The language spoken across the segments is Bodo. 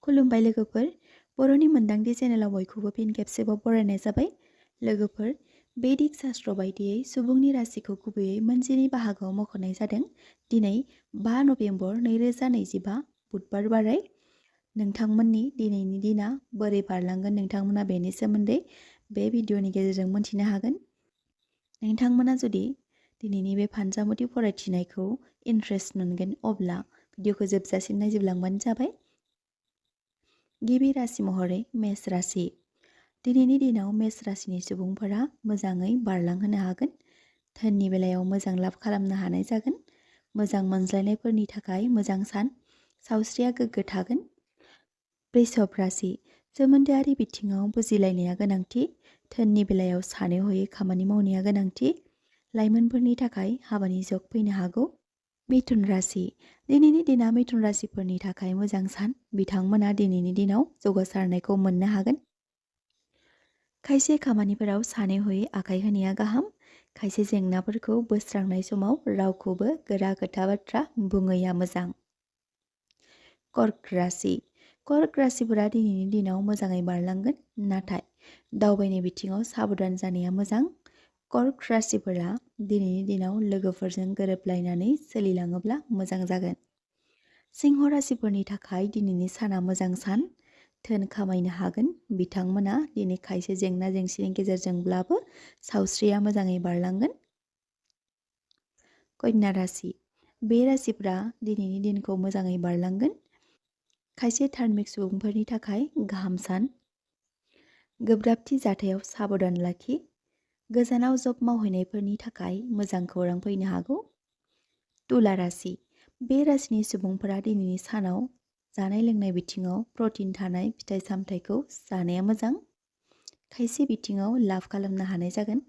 खुलुमबाय लोगोफोर, बर'नि मोनदांथि चेनेलाव बयखौबो फिन खेबसेबाव बरायनाय जाबाय। लोगोफोर, बेदिक शास्त्र बायदियै सुबुंनि राशिखौ गुबैयै मोनजिनै बाहागोआव मख'नाय जादों। दिनै 5 नभेम्बर 2025 बुधबार बाराय। नोंथांमोननि दिनैनि दिना बोरै बारलांगोन नोंथांमोना बेनि सोमोन्दै बे भिडिअनि गेजेरजों मोनथिनो हागोन। नोंथांमोना जुदि दिनैनि बे फानजामुथि फरायथिनायखौ इन्ट्रेस्ट मोनगोन अब्ला भिडिअखौ जोबजासिम नायजोबलांबानो जाबाय। गिबि राशि महरै मेष राशि। दिनैनि दिनाव मेष राशिनि सुबुंफोरा मोजाङै बारलांहोनो हागोन। धोननि बेलायाव मोजां लाब खालामनो हानाय जागोन। मोजां मोनज्लायनायफोरनि थाखाय मोजां सान। सावस्रिया गोग्गो थागोन। वृषभ राशि। सोमोन्दोआरि बिथिङाव बुजिलायनाया गोनांथि। धोननि बेलायाव सानै हयै खामानि मावनाया गोनांथि। लाइमोनफोरनि थाखाय हाबानि जग फैनो हागौ। मिथुन राशि। दिनैनि दिना मिथुन राशिफोरनि थाखाय मोजां सान। बिथांमोना दिनैनि दिनाव जौगासारनायखौ मोननो हागोन। खायसे खामानिफोराव सानै हयै आखाइ होनाया गाहाम। खायसे जेंनाफोरखौ बोस्रांनाय समाव रावखौबो गोरा खोथा बाथ्रा बुङैया मोजां। कर्क राशि। कर्क राशिफोरा दिनैनि दिनाव मोजाङै बारलांगोन, नाथाय दावबायनाय बिथिङाव साबधान जानाया मोजां। कर्क राशिफोरा दिनैनि दिनाव लोगोफोरजों गोरोबलायनानै सोलिलाङोब्ला मोजां जागोन। सिंह राशिफोरनि थाखाय दिनैनि साना मोजां सान। धोन खामायनो हागोन। बिथांमोना दिनै खायसे जेंना जेंसिनि गेजेरजोंब्लाबो सावस्रिया मोजाङै बारलांगोन। कन्या राशि। बे राशिफोरा दिनैनि दिनखौ मोजाङै बारलांगोन। खायसे धार्मिक सुबुंफोरनि थाखाय गाहाम सान। गोब्राबथि जाथायाव साबधान लाखि। गोजानाव जब मावहैनायफोरनि थाखाय मोजां खौरां फैनो हागौ। तुला राशि। बे राशिनि सुबुंफोरा दिनैनि सानाव जानाय लोंनाय बिथिङाव प्रटिन थानाय फिथाइ सामथाइखौ जानाया मोजां। खायसे बिथिङाव लाभ खालामनो हानाय जागोन।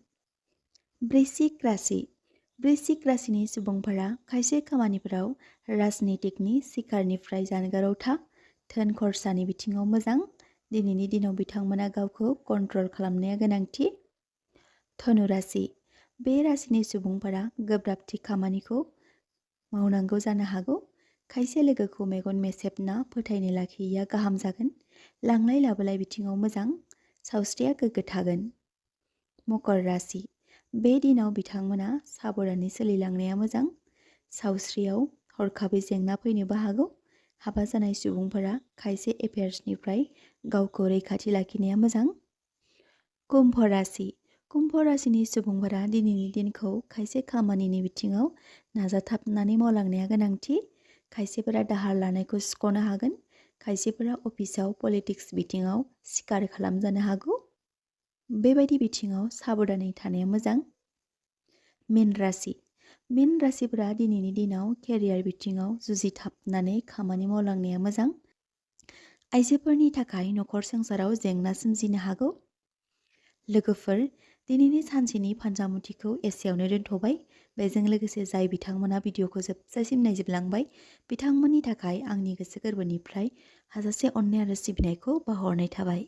वृश्चिक राशि। वृश्चिक राशिनि सुबुंफोरा खायसे खामानिफोराव राजनितिकनि शिकारनिफ्राय जानगाराव था। धोन खरसानि बिथिङाव मोजां। दिनैनि दिनाव बिथांमोना गावखौ कन्ट्रल खालामनाया गोनांथि। धनु राशि। बे राशिनि सुबुंफोरा गोब्राबथि खामानिखौ मावनांगौ जानो हागौ। खायसे लोगोखौ मेगन मेसेबना फोथायनाय लाखियैया गाहाम जागोन। लांलाय लाबोलाय बिथिङाव मोजां। सावस्रिया गोग्गो थागोन। मकर राशि। बे दिनाव बिथांमोना साबधानै सोलिलांनाया मोजां। सावस्रियाव हरखाबै जेंना फैनोबो हागौ। हाबा जानाय सुबुंफोरा खायसे एफेयार्सनिफ्राय गावखौ रैखाथि लाखिनाया मोजां। कुम्भ राशि। कुम्भ राशिनि सुबुंफोरा दिनैनि दिनखौ खायसे खामानिनि बिथिङाव नाजाथाबनानै मावलांनाया गोनांथि। खायसेफोरा दाहार लानायखौ सुख'नो हागोन। खायसेफोरा अफिसाव पलिटिक्स बिथिङाव शिकार खालामजानो हागौ। बेबायदि बिथिङाव साबधानै थानाया मोजां। मीन राशि। मीन राशिफोरा दिनैनि दिनाव केरियार बिथिङाव जुजिथाबनानै खामानि मावलांनाया मोजां। आइजोफोरनि थाखाय नखर संसाराव जेंना सोमजिनो हागौ। लोगोफोर, दिनैनि सानसेनि फानजामुथिखौ एसेयावनो दोनथ'बाय। बेजों लोगोसे जाय बिथांमोना भिडिअखौ जोबजासिम नायजोबलांबाय बिथांमोननि थाखाय आंनि गोसो गोरबोनिफ्राय हाजासे अननाय आरो सिबिनायखौ बावहरनाय थाबाय।